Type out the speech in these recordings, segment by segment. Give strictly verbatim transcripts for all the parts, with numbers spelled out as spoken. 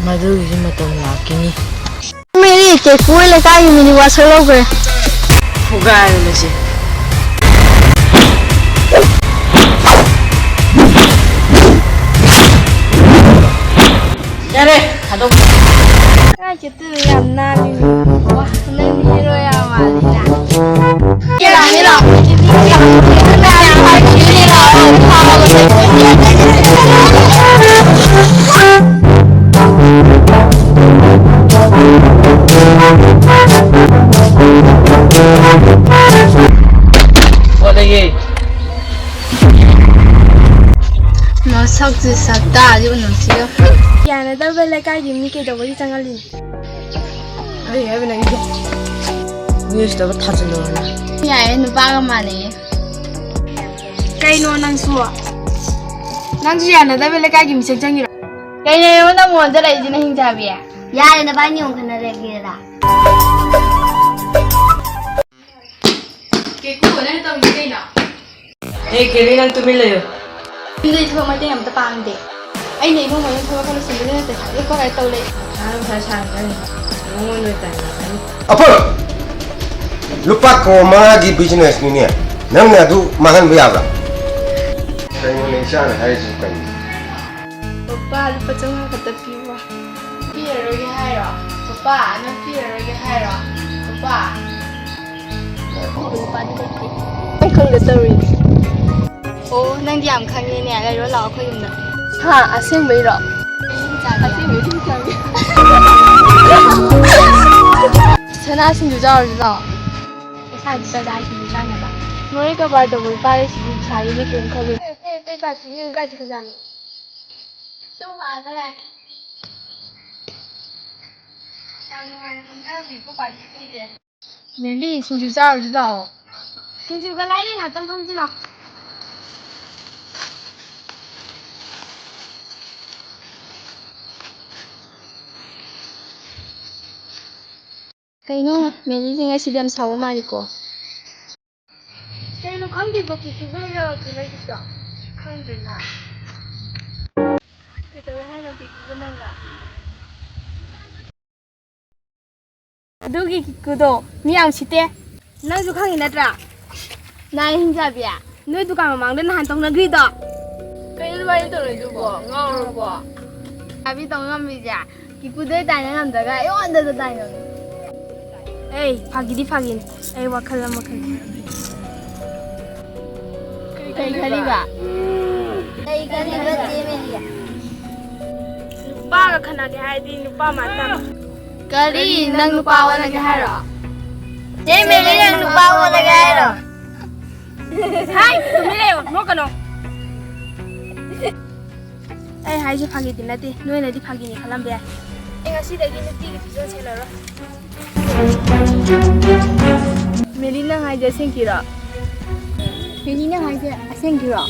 ꯃꯗꯨꯒꯤꯁꯨ ꯃꯇꯝ ꯂꯥꯛꯈꯤꯅꯤ꯫ ꯃꯦꯔꯤ, ꯀꯦꯀꯨ ꯍꯣꯏ ꯂꯩꯀꯥꯏꯒꯤ ꯃꯤꯅꯤ ꯋꯥꯁꯛ ꯂꯧꯈ꯭ꯔꯦ꯫ ꯐꯨꯒꯥꯏꯔꯦ ꯃꯁꯤ꯫ ꯌꯥꯔꯦ, ꯊꯥꯗꯣꯛ꯫ ꯀꯥꯏ ꯆꯠꯇꯣꯏꯅꯣ? ꯌꯥꯝ ꯅꯥꯜꯂꯤ꯫ ꯋꯥ, ꯅꯪꯗꯤ ꯍꯦꯔꯣ ꯌꯥꯝ ꯃꯥꯜꯂꯤꯅ꯫ ꯀꯦꯔꯥꯅꯤ ꯂꯥꯛꯑꯣ꯫ ꯃꯁꯛꯁꯤ ꯁꯛꯇꯥꯗꯤ ꯎꯅꯁꯤꯒ꯫ ꯌꯥꯅꯗꯕ ꯂꯩꯀꯥꯏꯒꯤ ꯃꯤ ꯀꯩꯗꯧꯕꯒꯤ ꯆꯪꯍꯜꯂꯤꯅꯣ? ꯑꯩ ꯍꯥꯏꯕ ꯅꯪꯒꯤ ꯅ꯭ꯌꯨꯁꯇꯒ ꯊꯥꯖꯤꯜꯂꯨꯔꯅ꯫ ꯌꯥꯏꯌꯦ, ꯅꯨꯄꯥꯒ ꯃꯥꯟꯅꯩꯌꯦ꯫ ꯀꯩꯅꯣ ꯅꯪꯁꯨ? ꯅꯪꯁꯨ ꯌꯥꯅꯗꯕ ꯂꯩꯀꯥꯏꯒꯤ ꯃꯤꯆꯪ ꯆꯪꯉꯤꯔꯣ? ꯀꯩꯅꯣ ꯅꯪ ꯃꯉꯣꯟꯗ ꯂꯩꯁꯤꯅ ꯍꯤꯡꯆꯥꯕꯤ? ꯌꯥꯔꯦ, ꯅꯕꯥꯅꯤ ꯑꯃꯨꯛ ꯈꯟꯅꯔꯒꯦꯔꯥ? ꯀꯦꯀꯨ, ꯅꯪ ꯇꯧꯔꯤꯁꯤ ꯀꯩꯅꯣ? ꯑꯦ, ꯀꯦꯕꯤ, ꯅꯪ ꯇꯨꯃꯤꯟ ꯂꯩꯌꯨ꯫ ꯌꯨꯝꯗꯗꯤ ꯊꯕꯛ ꯃꯇꯦꯡ ꯑꯝꯇ ꯄꯥꯡꯗꯦ꯫ ꯑꯩꯅ ꯏꯃꯨꯡ ꯃꯅꯨꯡ ꯊꯕꯛ ꯈꯔ ꯂꯣꯏꯁꯤꯟꯕꯗ ꯅꯠꯇꯦ, ꯈ꯭ꯋꯥꯏꯗꯩ ꯀꯣꯛ ꯀꯥꯏ ꯇꯧ ꯂꯩ꯫ ꯃꯊꯥ ꯁꯥꯔꯛꯀꯅꯤ꯫ ꯃꯉꯣꯟꯗ ꯑꯣꯏꯅ ꯇꯥꯏꯅꯔꯛꯀꯅꯤ꯫ ꯑꯐꯝ! ꯂꯨꯄꯥ ꯀ꯭ꯔꯣꯔ ꯃꯉꯥꯒꯤ ꯕꯤꯖꯤꯅꯦꯁꯅꯤꯅꯦ, ꯅꯪꯅ ꯑꯗꯨ ꯃꯥꯡꯍꯟꯕ ꯌꯥꯕ꯭ꯔꯥ? ꯀꯩꯅꯣꯅꯦ ꯏꯆꯥꯅ ꯍꯥꯏꯔꯤꯁꯤꯕꯨ ꯀꯩꯅꯣ? ꯄꯄꯥ, ꯂꯨꯄꯥ ꯆꯥꯝꯃꯉꯥ ꯈꯛꯇ ꯄꯤꯕ꯫ ꯄꯤꯔꯔꯣꯏꯒꯦ ꯍꯥꯏꯔꯣ? ꯄꯄꯥ, ꯅꯪ ꯄꯤꯔꯔꯣꯏꯒꯦ ꯍꯥꯏꯔꯣ? ꯄꯄꯥ꯫ ꯉꯥꯏꯈꯣ꯫ ꯂꯨꯄꯥꯗꯤ ꯂꯩꯇꯦ꯫ ꯑꯩ ꯈꯪꯗ ꯇꯧꯔꯤꯅꯦ꯫ ꯑꯣ, ꯅꯪꯗꯤ ꯌꯥꯝ ꯈꯪꯉꯦꯅꯦ꯫ ꯂꯩꯔꯣ ꯂꯥꯛꯑꯣ ꯑꯩꯈꯣꯏ ꯌꯨꯝꯗ꯫ ꯍꯥ, ꯑꯁꯦꯡꯕꯩꯔꯣ? ꯑꯁꯦꯡꯕꯩ ꯁꯨꯝ ꯈꯪꯉꯦ꯫ ꯁꯅꯥ ꯁꯤꯡꯖꯨ ꯆꯥꯔꯨꯁꯤ ꯂꯥꯛꯑꯣ꯫ ꯄꯩꯁꯥꯗꯤ ꯀꯗꯥꯏ ꯁꯤꯡꯖꯨ ꯆꯥꯅꯕ? ꯃꯣꯔꯦ ꯀꯕꯥꯔ ꯇꯧꯕ ꯅꯨꯄꯥꯗ ꯁꯤꯡꯖꯨ ꯄꯩꯁꯥꯒꯤꯗꯤ ꯀꯔꯤꯝ ꯈꯜꯂꯨ꯫ ꯑꯦ, ꯑꯦ, ꯑꯇꯩ ꯄꯥꯔꯇꯤꯁꯤꯡ ꯀꯥꯏ ꯆꯠꯈ꯭ꯔꯖꯥꯠꯅꯣ? ꯁꯨꯝ ꯑꯥꯗ ꯂꯥꯛꯑꯦ꯫ ꯌꯥꯝ ꯅꯨꯡꯉꯥꯏꯅ ꯄꯨꯟꯊꯕꯤꯀꯣ ꯄꯥꯔꯇꯤꯁꯤꯡꯁꯦ꯫ ꯃꯦꯂꯤ, ꯁꯤꯡꯖꯨ ꯆꯥꯔꯨꯁꯤ ꯂꯥꯛꯑꯣ꯫ ꯁꯤꯡꯖꯨꯒ ꯂꯥꯏꯔꯤ, ꯉꯥꯛꯇꯪ ꯐꯝꯁꯤ ꯂꯥꯛꯑꯣ꯫ ꯀꯩꯅꯣ, ꯃꯦꯂꯤꯁꯦ ꯉꯁꯤꯗꯤ ꯌꯥꯝ ꯁꯥꯎꯕ ꯃꯥꯜꯂꯤꯀꯣ? ꯀꯩꯅꯣ ꯈꯪꯗꯦ, ꯀꯤꯀꯨ ꯂꯩꯔꯣ, ꯀꯤꯀꯨ ꯂꯩꯔꯤꯁꯤꯗꯣ? ꯈꯪꯗꯦꯅ꯫ ꯀꯩꯗꯧꯔꯦ ꯍꯥꯏꯅꯣ ꯀꯤꯀꯨꯒ ꯅꯪꯒ? ꯑꯗꯨꯒꯤ ꯀꯤꯀꯨꯗꯣ ꯃꯤ ꯌꯥꯝ ꯎꯁꯤꯠꯇꯦ꯫ ꯅꯪꯁꯨ ꯈꯪꯉꯤ ꯅꯠꯇ꯭ꯔꯥ? ꯅꯥꯏ ꯍꯤꯡꯆꯥꯕꯤ, ꯅꯣꯏ ꯗꯨꯀꯥꯟ ꯃꯃꯥꯡꯗ ꯅꯍꯥꯟ ꯇꯧꯅꯈ꯭ꯔꯤꯗꯣ꯫ ꯀꯩꯅꯣ ꯑꯗꯨꯃꯥꯏꯅ ꯇꯧꯔꯤꯗꯨꯕꯣ? ꯉꯥꯎꯔꯕꯣ? ꯍꯤꯡꯆꯥꯕꯤ ꯇꯧ ꯉꯝꯃꯤꯁꯦ ꯀꯤꯀꯨꯗꯩ ꯇꯥꯏꯅ ꯉꯝꯗ꯭ꯔꯒ ꯑꯩꯉꯣꯟꯗꯗ ꯇꯥꯏꯅꯕꯅꯤ꯫ ꯑꯩ ꯐꯥꯒꯤꯗꯤ ꯐꯥꯒꯤꯅꯤ, ꯑꯩ ꯋꯥꯈꯜ ꯑꯃ ꯈꯜꯂꯤ꯫ ꯀꯩ ꯈꯜꯂꯤꯕ? ꯀꯩ ꯈꯜꯂꯤꯕ, ꯆꯦ ꯃꯦꯂꯤꯌꯥ? ꯅꯨꯄꯥꯒ ꯈꯠꯅꯒꯦ ꯍꯥꯏꯔꯗꯤ ꯅꯨꯄꯥ ꯃꯥꯟ ꯇꯝꯃꯨ꯫ ꯀꯔꯤ? ꯅꯪ ꯅꯨꯄꯥ ꯑꯣꯜꯂꯒꯦ ꯍꯥꯏꯔꯣ? ꯆꯦ ꯃꯦꯂꯤ, ꯅꯪ ꯅꯨꯄꯥ ꯑꯣꯜꯂꯒꯦ ꯍꯥꯏꯔꯣ? ꯍꯥꯏ, ꯇꯨꯃꯤꯟ ꯂꯩꯌꯨ, ꯅꯣꯛꯀꯅꯣ꯫ ꯑꯩ ꯍꯥꯏꯁꯦ ꯐꯥꯒꯤꯗꯤ ꯅꯠꯇꯦ, ꯅꯣꯏꯅꯗꯤ ꯐꯥꯒꯤꯅꯤ ꯈꯜꯂꯝꯕ ꯌꯥꯏ꯫ ꯑꯩ ꯉꯁꯤꯗꯒꯤ ꯅꯨꯄꯤꯒꯤ ꯐꯤꯖꯣꯜ ꯁꯦꯠꯂꯔꯣꯏ꯫ ꯃꯦꯂꯤ, ꯅꯪ ꯍꯥꯏꯁꯦ ꯑꯁꯦꯡꯀꯤꯔꯣ? ꯃꯦꯂꯤ, ꯅꯪ ꯍꯥꯏꯁꯦ ꯑꯁꯦꯡꯀꯤꯔꯣ?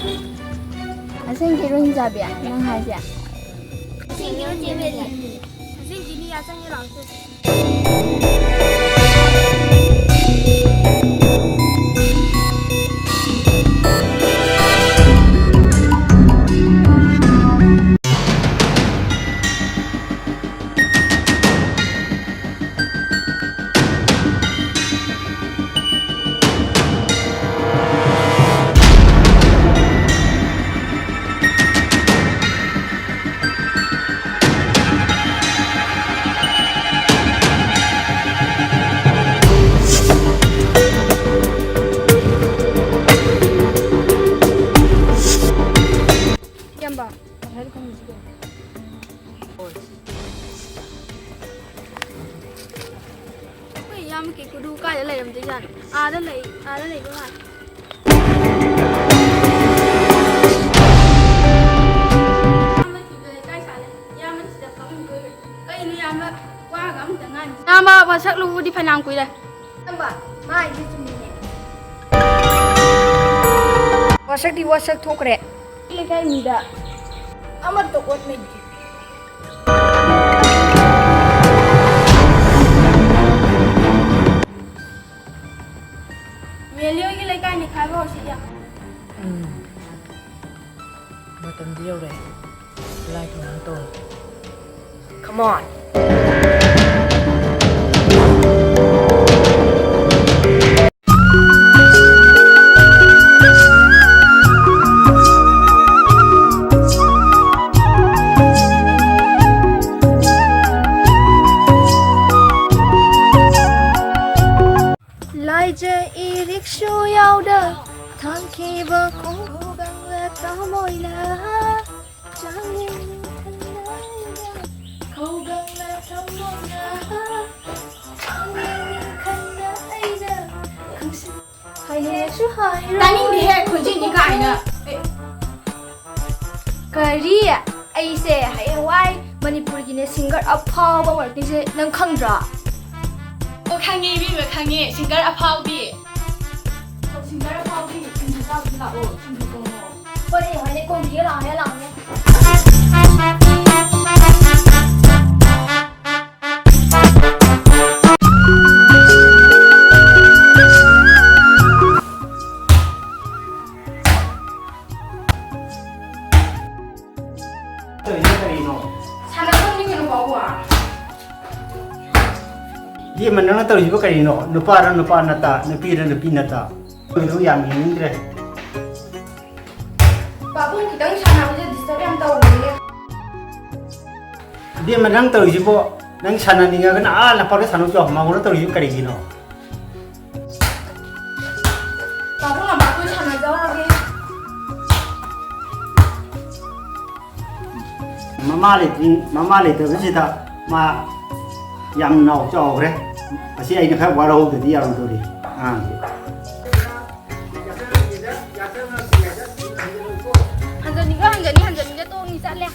ꯑꯁꯦꯡꯀꯤꯔꯣ, ꯍꯤꯡꯆꯥꯕꯤ, ꯅꯪ ꯍꯥꯏꯁꯦ? ꯑꯁꯦꯡꯀꯤꯔꯣ, ꯆꯦ ꯃꯦꯂꯤ? ꯑꯁꯦꯡꯀꯤꯅꯤ, ꯌꯥ ꯆꯪꯉꯦ ꯂꯥꯛꯑꯣ꯫ ꯏꯌꯥꯝꯕ, ꯉꯁꯥꯏꯗꯣ ꯈꯪꯉꯤꯁꯤ ꯀꯩꯅꯣ? ꯑꯩꯈꯣꯏ ꯏꯌꯥꯝꯕ ꯀꯦꯀꯨꯗꯨ ꯀꯥꯏꯗ ꯂꯩꯔꯝꯗꯣꯏꯖꯥꯠꯅꯣ? ꯑꯥꯗ ꯂꯩ, ꯑꯥꯗ ꯂꯩꯕ ꯃꯥꯜꯂꯦ꯫ ꯏꯌꯥꯝꯕ ꯊꯤꯕꯗ ꯏꯀꯥꯏ ꯁꯥꯂꯦ꯫ ꯏꯌꯥꯝꯕ ꯊꯤꯗ ꯐꯝꯃꯤꯕ ꯑꯣꯏꯔꯦ꯫ ꯀꯩꯅꯣ ꯏꯌꯥꯝꯕ ꯋꯥꯒ ꯑꯝꯇ ꯉꯥꯡꯗꯦ? ꯏꯌꯥꯝꯕ ꯃꯁꯛ ꯂꯨꯕꯨꯗꯤ ꯐꯅꯌꯥꯝ ꯀꯨꯏꯔꯦ꯫ ꯏꯌꯥꯝꯕ, ꯃꯥ ꯍꯥꯏꯁꯦ ꯆꯨꯝꯃꯤꯅꯦ꯫ ꯋꯥꯁꯛꯇꯤ ꯋꯥꯁꯛ ꯊꯣꯛꯈ꯭ꯔꯦ꯫ ꯂꯩꯀꯥꯏ ꯃꯤꯗ ꯑꯃꯠꯇ ꯑꯣꯠ ꯂꯩꯇꯦ꯫ ꯃꯦꯂꯤ ꯍꯣꯏꯒꯤ ꯂꯩꯀꯥꯏ ꯅꯤꯡꯈꯥꯏꯕ ꯍꯧꯔꯁꯤ ꯏꯌꯥꯝꯕ꯫ On. ꯂꯥꯏꯖ ꯏꯔꯤꯛꯁꯨ ꯌꯥꯎꯗ ꯊꯝꯈꯤꯕ ꯈꯣꯡꯒꯪꯂ ꯊꯃꯣꯏꯅ ꯆꯥꯡꯌꯦꯡ ꯈꯟꯅ ꯑꯩꯅ ꯈꯣꯡꯒꯪꯂ ꯊꯃꯣꯏꯅ ꯆꯥꯡꯌꯦꯡ ꯈꯟꯅ ꯑꯩꯅ ꯈꯪꯁꯤꯟ ꯍꯥꯏꯅꯤꯡꯉꯁꯨ ꯍꯥꯏꯔꯣ꯫ ꯇꯥꯅꯤꯡꯗꯦꯍꯦ, ꯈꯣꯟꯖꯦꯜꯅꯤ ꯀꯥꯏꯅ꯫ ꯑꯦ꯫ ꯀꯔꯤ? ꯑꯩꯁꯦ ꯍꯌꯦꯡꯋꯥꯏ ꯃꯅꯤꯄꯨꯔꯒꯤꯅꯦ ꯁꯤꯡꯒꯔ ꯑꯐꯥꯎꯕ ꯑꯃ ꯑꯣꯏꯔꯛꯇꯣꯏꯁꯦ ꯅꯪ ꯈꯪꯗ꯭ꯔꯣ? ꯑꯣ, ꯈꯪꯉꯦ ꯏꯕꯦꯝꯃ, ꯈꯪꯉꯦ, ꯁꯤꯡꯒꯔ ꯑꯐꯥꯎꯕꯤ꯫ ꯑꯣ, ꯁꯤꯡꯒꯔ ꯑꯐꯥꯎꯕꯤ, ꯁꯤꯡꯖꯨ ꯆꯥꯕꯁꯨ ꯂꯥꯛꯑꯣ, ꯁꯤꯡꯖꯨ ꯊꯣꯡꯉꯣ꯫ ꯍꯣꯏꯅꯦ, ꯍꯣꯏꯅꯦ, ꯀꯣꯟꯕꯤꯒ ꯂꯥꯛꯑꯣꯅꯦ, ꯂꯥꯛꯑꯣꯅꯦ꯫ ꯇꯧꯔꯤꯁꯦ ꯀꯔꯤꯅꯣ? ꯁꯥꯟꯅꯐꯝꯅꯤ ꯀꯩꯅꯣ, ꯕꯥꯕꯨ꯫ ꯏꯕꯦꯝꯃ, ꯅꯪꯅ ꯇꯧꯔꯤꯁꯤꯕꯨ ꯀꯔꯤꯅꯣ? ꯅꯨꯄꯥꯔ ꯅꯨꯄꯥ ꯅꯠꯇ, ꯅꯨꯄꯤꯔ ꯅꯨꯄꯤ ꯅꯠꯇ? ꯅꯪꯗꯨ ꯌꯥꯝ ꯌꯦꯡꯅꯤꯡꯗ꯭ꯔꯦ꯫ ꯄꯥꯕꯨꯡ, ꯈꯤꯇꯪ ꯁꯥꯟꯅꯕꯁꯦ disturb ꯌꯥꯝ ꯇꯧꯕꯅꯦ꯫ ꯏꯕꯦꯝꯃ, ꯅꯪ ꯇꯧꯔꯤꯁꯤꯕꯣ, ꯅꯪ ꯁꯥꯟꯅꯅꯤꯡꯉꯒꯅ ꯑꯥ ꯂꯝꯄꯥꯛꯇ ꯁꯥꯟꯅꯧ ꯆꯣ, ꯃꯉꯣꯟꯗ ꯇꯧꯔꯤꯁꯤꯕꯨ ꯀꯔꯤꯒꯤꯅꯣ? ꯄꯥꯕꯨꯡ, ꯂꯝꯄꯥꯛꯇ ꯑꯣꯏꯅ ꯁꯥꯟꯅꯖꯧꯔꯒꯦ꯫ ꯃꯃꯥ ꯂꯩꯇ꯭ꯔꯤ, ꯃꯃꯥ ꯂꯩꯇꯕꯁꯤꯗ ꯃꯥ ꯌꯥꯝ ꯅꯥꯎ ꯆꯥꯎꯈ꯭ꯔꯦ꯫ ꯑꯁꯤ ꯑꯩꯅ ꯈꯔ ꯋꯥꯔꯧꯗꯗꯤ ꯌꯥꯔꯝꯗꯧꯔꯤ ꯑꯉꯥꯡꯁꯦ꯫ ꯍꯟꯖꯟꯅꯤꯡꯕ ꯍꯟꯖꯟꯅꯤ, ꯍꯟꯖꯟꯅꯤꯡꯗ ꯇꯣꯡꯉꯤ ꯆꯠꯂꯦ꯫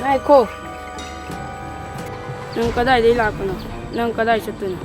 ꯉꯥꯏꯈꯣ꯫ ꯅꯪ ꯀꯗꯥꯏꯗꯒꯤ ꯂꯥꯛꯄꯅꯣ? ꯅꯪ ꯀꯗꯥꯏ ꯆꯠꯇꯣꯏꯅꯣ?